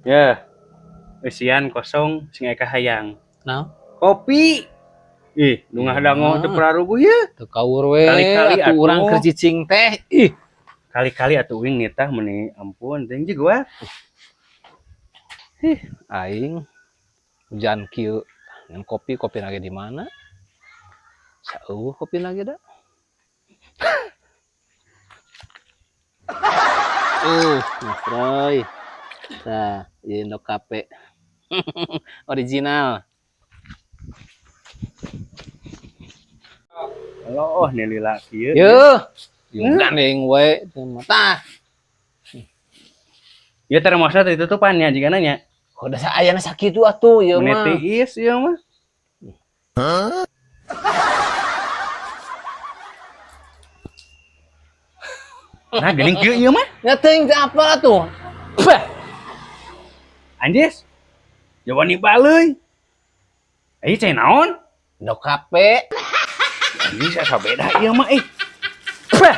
Ya. Eusian kosong sing aya kahayang. Naon? Kopi. Ih, nu ngadango teu pararuguh ye. Teu kaur we Kali-kali atuh urang atuh. keur cicing teh. Ih, Kali-kali atuh uing nitah meuni ampun teuing jeung gua. Ih, aing hujan kieu ngan kopi kopi lagi di mana? Saueuh kopi lagi da. Mas Roy. Tah, ieu Indo Cafe. Original. Oh, nih lila kieu. Yeuh. Yeuh gandeng we teu mah. Tah. Ya termosnya teh ditutupan nya jigana nya. Oh, da ayana sakitu atuh ieu Meni mah. tiis ieu mah. Nah, geuning kieu ieu mah. Nya teuing teh apa atuh? Bah. Anjis. Jawa ni baleuy. Ieu cai naon? Indo Cafe. Anjis asa beda ieu mah ih. Bah.